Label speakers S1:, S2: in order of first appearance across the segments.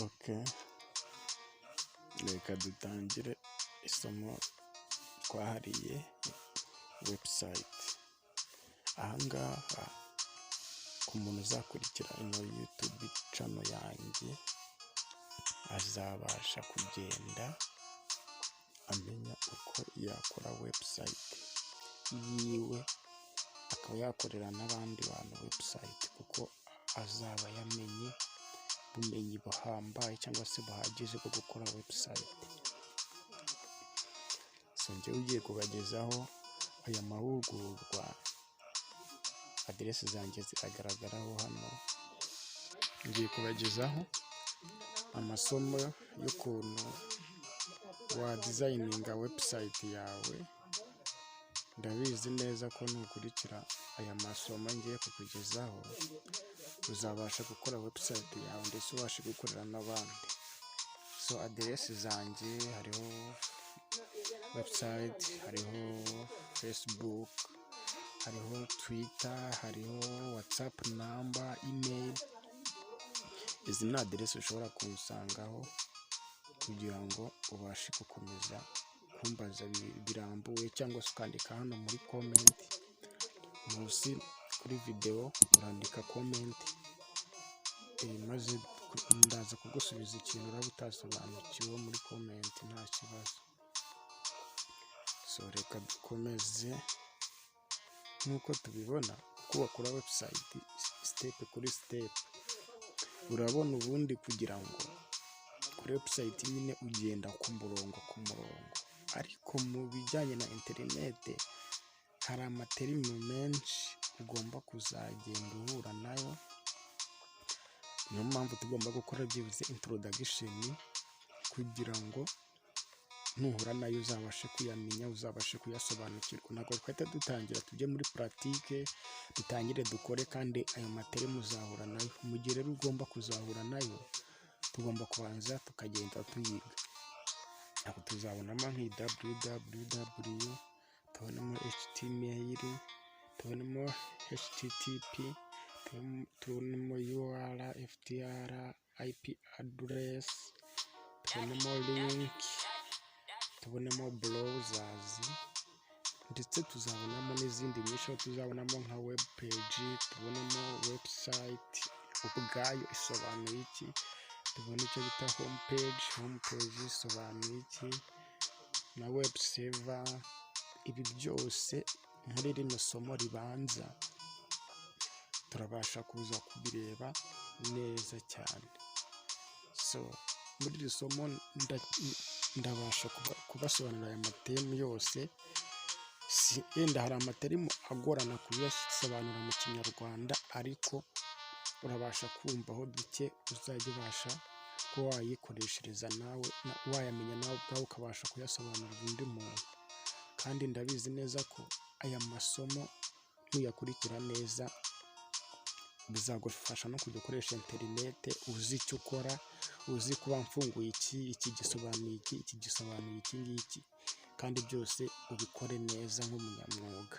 S1: Okay, reka dutangire isomo twahariye website. Aha ngaha ku muntu uzakurikira ino YouTube channel yanjye, azabasha kugenda amenya uko yakora website yiwe, akaba yakorera n'abandi bantu website, kuko azaba yamenye ubumenyi buhambaye cyangwa se buhagije bwo gukora website. So njyewe ugiye kubagezaho aya mahugurwa, aderesi zanjye ziragaragaraho hano. Ngiye kubagezaho amasomo y'ukuntu wadesigninga website yawe. Ndabizi neza ko nukurikira aya masomo ngiye kukugezaho, uzabasha gukora website yawe, ndetse ubashe gukorera n'abandi. So aderesi zanjye, hariho website, hariho Facebook, hariho Twitter, hariho WhatsApp number, email. Izi ni aderesi ushobora kunsangaho kugira ngo ubashe gukomeza kumbaza birambuye, cyangwa se ukandika hano muri comment munsi kuri videwo, urandika comment, maze ndaza kugusubiza ikintu uraba utasobanukiwe muri comment, nta kibazo. So reka dukomeze. Nk'uko tubibona, uko bakora website step kuri step, urabona ubundi kugira ngo kuri website nyine ugenda ku murongo ku murongo, ariko mu bijyanye na interinete hari amaterms menshi ugomba kuzagenda uhura nayo. Niyo mpamvu tugomba gukora byibuze introduction, kugira ngo nuhura nayo uzabashe kuyamenya, uzabashe kuyasobanukirwa. Ntabwo twahita dutangira tujye muri pratique, dutangire dukore, kandi ayo materms uzahura nayo. Mu gihe rero ugomba kuzahura nayo, tugomba kubanza tukagenda tuyiga. Aho tuzabonamo nk'iyi www, tubonemo HTML, tubonemo HTTP, tubonemo URL, FTL, IP address, tubonemo link, tubonemo browsers, ndetse tuzabonamo n'izindi nyinshi, aho tuzabonamo nka web page, tubonemo website ubwayo isobanuye iki, tubone icyo bita home page, home page isobanuye iki, na web server. Ibi byose muri rino somo ribanza turabasha kuza kubireba neza cyane. So muri iri somo ndabasha kubasobanurira aya materms yose. Yenda hari amaterms agorana kuyasobanura mu Kinyarwanda, ariko urabasha kumvaho duke uzajya ubasha kuba wayikoreshereza nawe, wayamenya nawe ubwawe, ukabasha kuyasobanurira undi muntu. Kandi ndabizi neza ko aya masomo nuyakurikira neza bizagufasha no kujya ukoresha interinete uzi icyo ukora, uzi kuba mfunguye iki, iki gisobanuye iki, iki gisobanuye iki ngiki, kandi byose ubikore neza nk'umunyamwuga.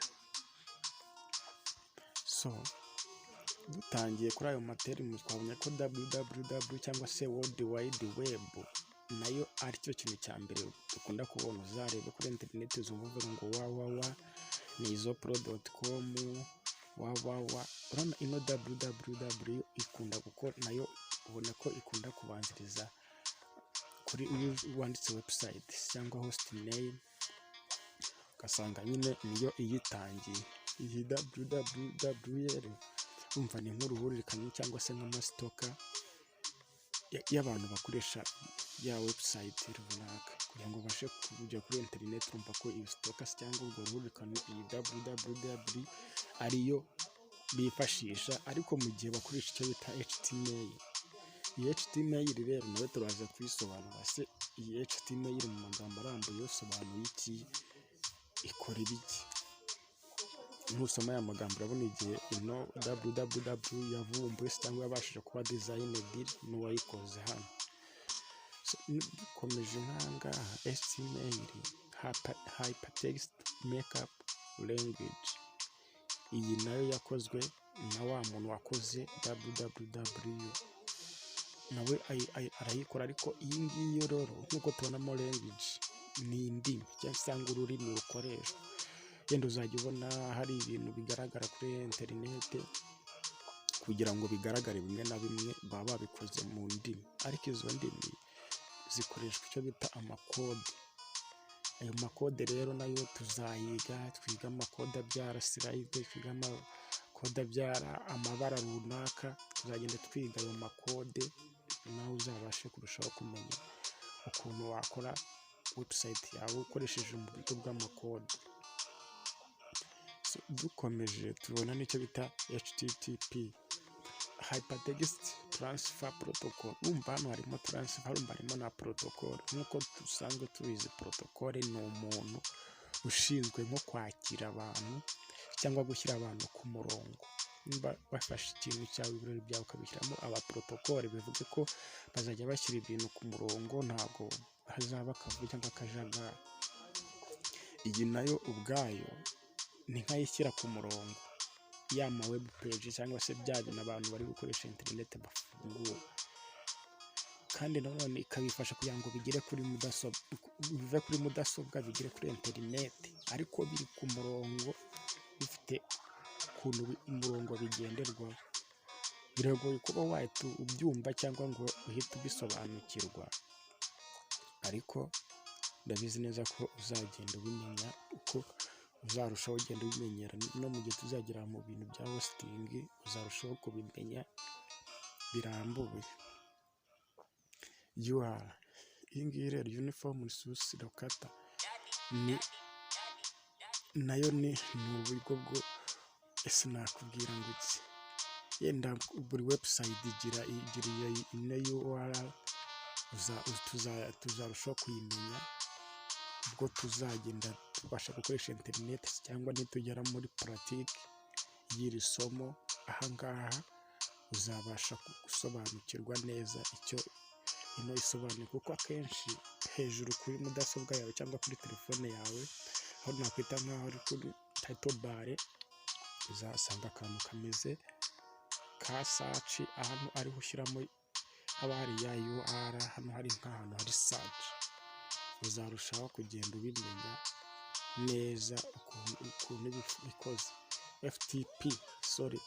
S1: So dutangiye kuri ayo materms, twabonye ko www cyangwa se World Wide Web nayo aricyo kintu cya mbere dukunda kubona. Uzarebe kuri interineti, uzumva uvuga ngo www ni izopro.com, www. Urabona ino www ikunda gukora, nayo ubona ko ikunda kubanziriza kuri iyo wanditse website cyangwa host name, ugasanga nyine niyo iyitangiye. Iyi www rero urumva ni nk'uruhuririkanye cyangwa se nk'amastock y'abantu bakoresha ya website runaka kugira ngo ubashe kujya kuri interineti. Urumva ko iyo stock cyangwa urwo ruhuririkane, iyi www ariyo bifashisha. Ariko mu gihe bakoresha icyo bita HTML, iyi HTML rero nayo turaza kuyisobanura. Se iyi HTML mu magambo arambuye isobanuye iki? Ikora ibiki? Nusoma aya magambo urabona igihe ino www yavumbuwe se cyangwa yabashije kuba designed n'uwayikoze hano. Dukomeje nk'ahangaha, HTML, Hypertext Markup Language, iyi nayo yakozwe na wa muntu wakoze www. Nawe arayikora, ariko iyi ngiyi yo rero, nk'uko tubonamo language, ni indimi cyangwa ururimi rukoreshwa. Yenda uzajya ubona hari ibintu bigaragara kuri interinete, kugira ngo bigaragare bimwe na bimwe baba babikoze mu ndimi, ariko izo ndimi zikoreshwa icyo bita amakode. Ayo makode rero nayo tuzayiga, twiga amakode abyara slide, twiga amakode abyara amabara runaka. Tuzagenda twiga ayo makode, nawe uzabashe kurushaho kumenya ukuntu wakora website yawe ukoresheje mu buryo bw'amakode. Dukomeje, tubona n'icyo bita HTTP, Hypertext Transfer Protocol. Urumva hano harimo transfer, urumva harimo na protocol. Nk'uko dusanzwe tubizi, protocol ni umuntu ushinzwe nko kwakira abantu cyangwa gushyira abantu ku murongo. Nimba bafashe ikintu cyawe, ibirori byawe, ukabishyiramo aba protocol, bivuge ko bazajya bashyira ibintu ku murongo, ntabwo hazaba akavuyo cyangwa akajagari. Iyi nayo ubwayo ni nk'ayishyira ku murongo ya ma web page cyangwa se bya bintu abantu bari gukoresha interineti bafungura, kandi nanone ikabifasha kugira ngo bigere kuri mudasobwa, bive kuri mudasobwa bigere kuri interineti, ariko biri ku murongo, bifite ukuntu umurongo bigenderwaho. Biragoye kuba wahita ubyumva cyangwa ngo uhite ubisobanukirwa, ariko ndabizi neza ko uzagenda ubimenya uko uzarushaho ugenda ubimenyera. No mu gihe tuzagera mu bintu bya hosting, uzarushaho kubimenya birambuye. URL, iyi ngiyi rero, Uniform Resource Locator, ni nayo ni uburyo bwo, ese nakubwira ngo iki? Yenda buri website igira ino URL. Tuzarushaho kuyimenya ubwo tuzagenda tubasha gukoresha interineti, cyangwa nitugera muri pratique y'iri somo. Aha ngaha uzabasha gusobanukirwa neza icyo ino isobanuye, kuko akenshi hejuru kuri mudasobwa yawe cyangwa kuri telefone yawe, aho nakwita nk'aho ari kuri title bar, uzahasanga akantu kameze ka search. Ahantu ariho ushyiramo, haba hari ya URL. Hano hari nk'ahantu hari search. Uzarushaho kugenda ubimenya neza ukuntu bikoze. FTP, sorry,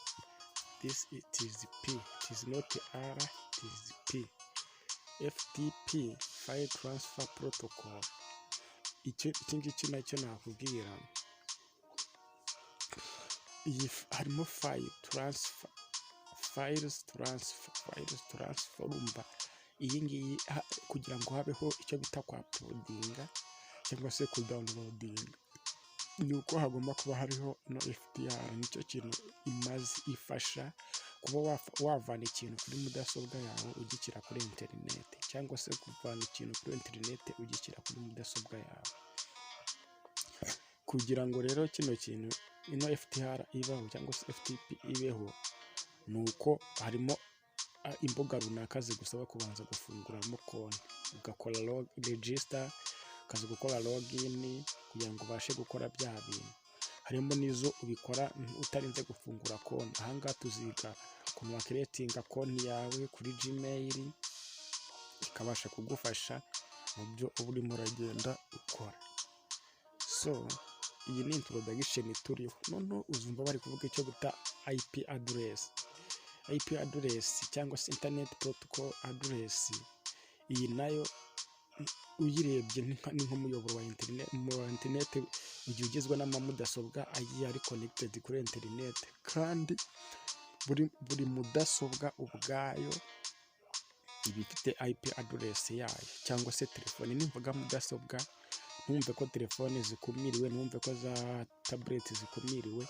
S1: this it is P, it is not R, it is P. FTP, File Transfer Protocol. Iki ngiki nacyo nakubwira, iyi harimo file transfer, files transfer, files transfer. Urumva iyi ngiyi, kugira ngo habeho icyo bita kwa uploadinga cyangwa se kudownloadinga, ni uko hagomba kuba hariho no FTR. Nicyo kintu imaze, ifasha kuba wavana ikintu kuri mudasobwa yawe ugishyira kuri interineti, cyangwa se kuvana ikintu kuri interineti ugishyira kuri mudasobwa yawe. Kugira ngo rero kino kintu, ino FTR ibaho cyangwa se FTP ibeho, ni uko harimo imbuga runaka zigusaba kubanza gufunguramo konti, ugakora register, ukaza gukora login kugira ngo ubashe gukora bya bintu. Harimo n'izo ubikora utarinze gufungura konti. Aha ngaha tuziga ukuntu wacreatinga konti yawe kuri Gmail, ikabasha kugufasha mu byo uba urimo uragenda ukora. So iyi ni introduction turiho. Noneho uzumva bari kuvuga icyo bita IP address. IP address cyangwa se Internet Protocol Address, iyi nayo uyirebye ni nk'umuyoboro wa interineti ugiye ugizwe n'amamudasobwa agiye ari connected kuri interineti, kandi buri mudasobwa ubwayo iba ifite IP address yayo, cyangwa se telefone. Nimvuga mudasobwa, ntumve ko telefone zikumiriwe, ntumve ko za tablet zikumiriwe.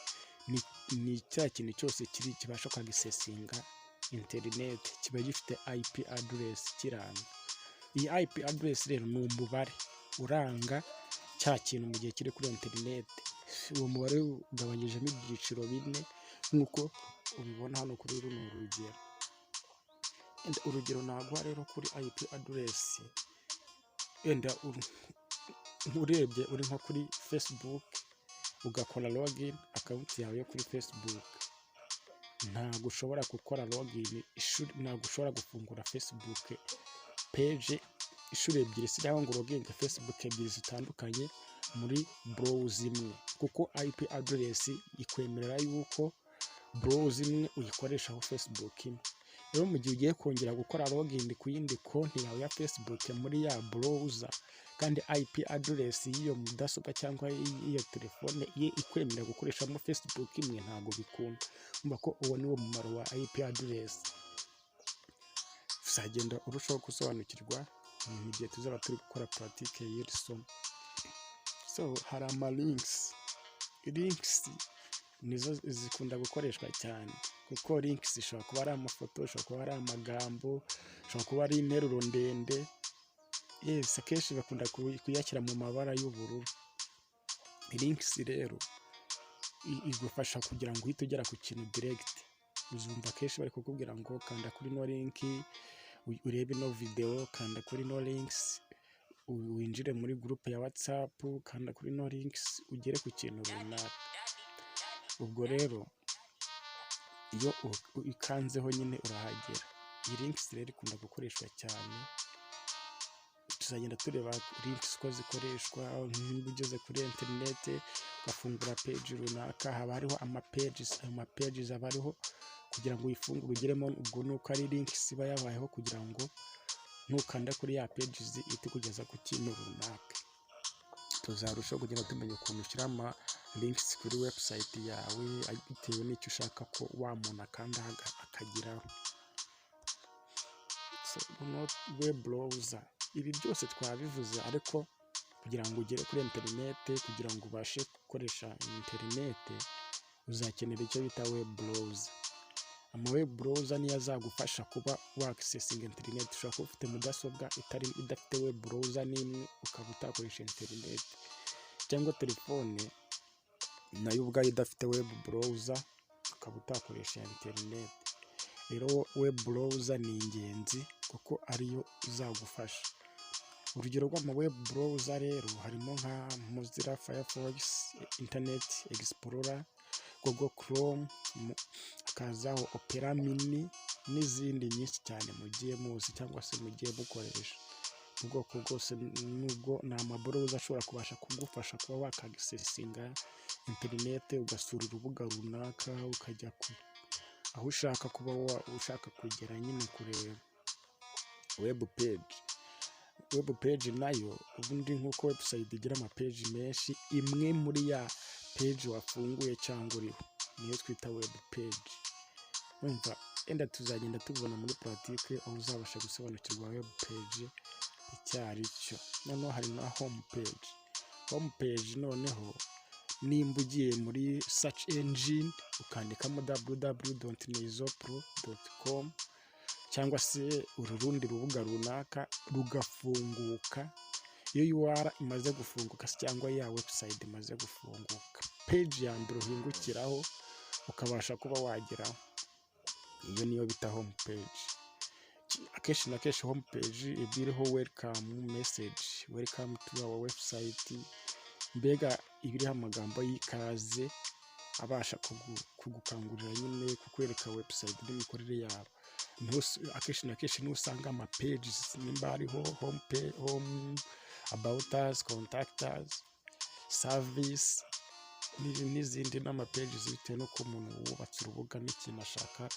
S1: Ni cya kintu cyose kiri kibasha kwaccessinga interineti kiba gifite IP address kiranga. Iyi IP address rero ni umubare uranga cya kintu mu gihe kiri kuri interineti. Uwo mubare ugabanyijemo ibyiciro bine, nk'uko ubibona hano kuri runo rugero. Urugero naguha rero kuri IP address, wenda urebye uri nko kuri Facebook, ugakora login account yawe yo kuri Facebook. Ntabwo ushobora gukora login, ntabwo ushobora gufungura Facebook page inshuro ebyiri se, cyangwa ngo uloginge Facebook ebyiri zitandukanye muri browser imwe, kuko IP address ikwemerera yuko browser imwe uyikoreshaho Facebook imwe. Rero mu gihe ugiye kongera gukora login ku yindi konti yawe ya Facebook muri ya browser, kandi IP address y'iyo mudasobwa cyangwa y'iyo telefone ye ikwemerera gukoreshamo Facebook imwe, ntabwo bikunda. Urumva ko uwo ni wo mumaro wa IP address. Uzagenda urushaho gusobanukirwa mu gihe tuzaba turi gukora pratique y'iri somo. So hari ama links. Links nizo zikunda gukoreshwa cyane, kuko links ishobora kuba ari amafoto, ishobora kuba ari amagambo, ishobora kuba ari interuro ndende. Yes, akenshi bakunda kuyashyira mu mabara y'ubururu. Links rero igufasha kugira ngo uhite ugera ku kintu direct. Uzumva akenshi bari kukubwira ngo kanda kuri ino link urebe ino video, kanda kuri ino links winjire muri group ya WhatsApp, kanda kuri ino links ugere ku kintu runaka. Ubwo rero iyo ukanzeho nyine urahagera. Iyi links rero ikunda gukoreshwa cyane. Tuzagenda tureba links uko zikoreshwa. Niba ugeze kuri interineti ugafungura page runaka, haba hariho ama pages. Ayo ma pages aba ariho kugira ngo uyifungure ugeremo. Ubwo ni uko ari links iba yabayeho kugira ngo nukanda kuri ya pages ihite ikugeza ku kintu runaka. Tuzarushaho kugenda tumenya ukuntu ushyira ama links kuri website yawe bitewe n'icyo ushaka ko wa muntu akanda akageraho. So, web browser, ibi byose twabivuze, ariko kugira ngo ugere kuri interineti, kugira ngo ubashe gukoresha interineti, uzakenera icyo bita web browser. Ama web browser niyo azagufasha kuba wakisesinga interineti. Ushobora kuba ufite mudasobwa itari idafite web browser n'imwe, ukaba utakoresha interineti, cyangwa telefone nayo ubwayo idafite web browser, ukaba utakoresha interineti. Rero web browser ni ingenzi kuko ariyo izagufasha. Urugero rw'ama web browser rero harimo nka Mozilla Firefox, Internet Explorer, Google Chrome, hakazaho Opera Mini n'izindi nyinshi cyane mugiye muzi cyangwa se mugiye mukoresha. Ubwoko bwose nubwo ni ama browser ashobora kubasha kugufasha kuba wakagisesinga interineti, ugasura urubuga runaka, ukajya ku aho ushaka kuba ushaka kugera nyine kureba. Web page, web page nayo ubundi nk'uko website igira ama page menshi, imwe muri ya page wafunguye cyangwa uriho niyo twita web page. Urumva wenda tuzagenda tubona muri pratique aho uzabasha gusobanukirwa web page icyo ari cyo. Noneho hari na home page. Home page noneho, nimba ugiye muri search engine ukandikamo www.neizopro.com cyangwa se uru rundi rubuga runaka, rugafunguka, iyo URL imaze gufunguka se cyangwa ya website imaze gufunguka, page ya mbere uhingukiraho ukabasha kuba wageraho, iyo niyo bita home page. Akenshi na kenshi home page iba iriho welcome message, "Welcome to our website", mbega iba iriho amagambo y'ikaze abasha kugukangurira nyine kukwereka website n'imikorere yabo. Akenshi na kenshi niho usanga ama pages, nimba hariho home, home, about us, contact us, service n'izindi n'ama pages, bitewe n'uko umuntu wubatse urubuga n'ikintu ashaka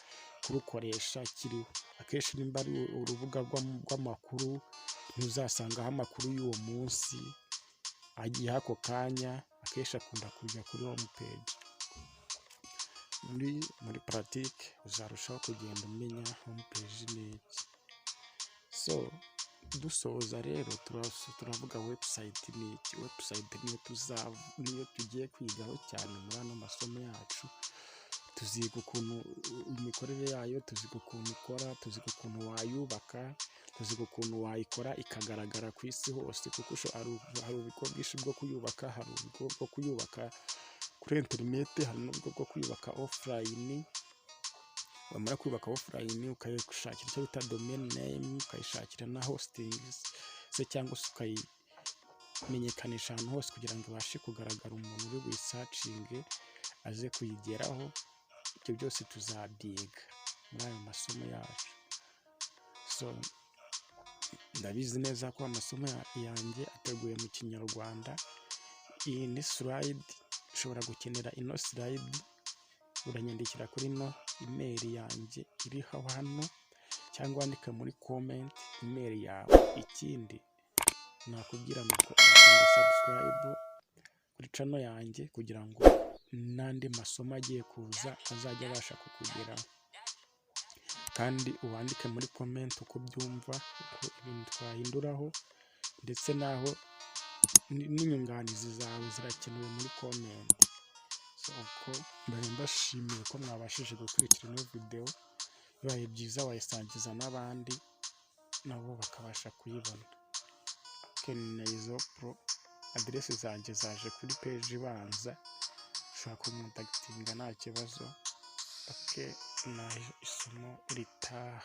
S1: kurukoresha kiriho. Akenshi nimba ari urubuga rw'amakuru, ntuzasangaho amakuru y'uwo munsi agiye ako kanya, akenshi akunda kujya kuri home page. Muri pratique uzarushaho kugenda umenya home page ni iki. So dusoza rero turavuga website ni iki. Website niyo tugiye kwigaho cyane muri ano masomo yacu. Tuziga ukuntu imikorere yayo, tuziga ukuntu ikora, tuziga ukuntu wayubaka, tuziga ukuntu wayikora ikagaragara ku isi hose, kuko hari uburyo bwinshi bwo kuyubaka. Hari uburyo bwo kuyubaka kuri interineti, hari n'uburyo bwo kuyubaka offline. Wamara kubaka offline, ukayishakira icyo bita domain name, ukayishakira na hosting se, cyangwa se ukayimenyekanisha ahantu hose kugira ngo ibashe kugaragara, umuntu uri buyisearchinge aze kuyigeraho. Ibyo byose tuzabyiga muri ayo masomo yacu. So ndabizi neza ko amasomo yanjye ateguye mu Kinyarwanda. Iyi ni slide, ushobora gukenera ino slide, uranyandikira kuri ino email yanjye iriho hano, cyangwa wandike muri comment email yawe. Ikindi nakubwira ni uko wakanda subscribe kuri channel yanjye kugira ngo n'andi masomo agiye kuza azajye abasha kukugeraho. Kandi uwandike muri comment uko ubyumva, uko ibintu twahinduraho, ndetse n'aho n'inyunganizi zawe zirakenewe muri comment. So uko mbaye mbashimiye ko mwabashije gukurikira ino video, bibaye byiza wayisangiza n'abandi nabo bakabasha kuyibona. Okay, ni Naizo Pro, aderesi zanjye zaje kuri page ibanza, ushobora kuncontactinga nta kibazo. Okay, naho isomo ritaha.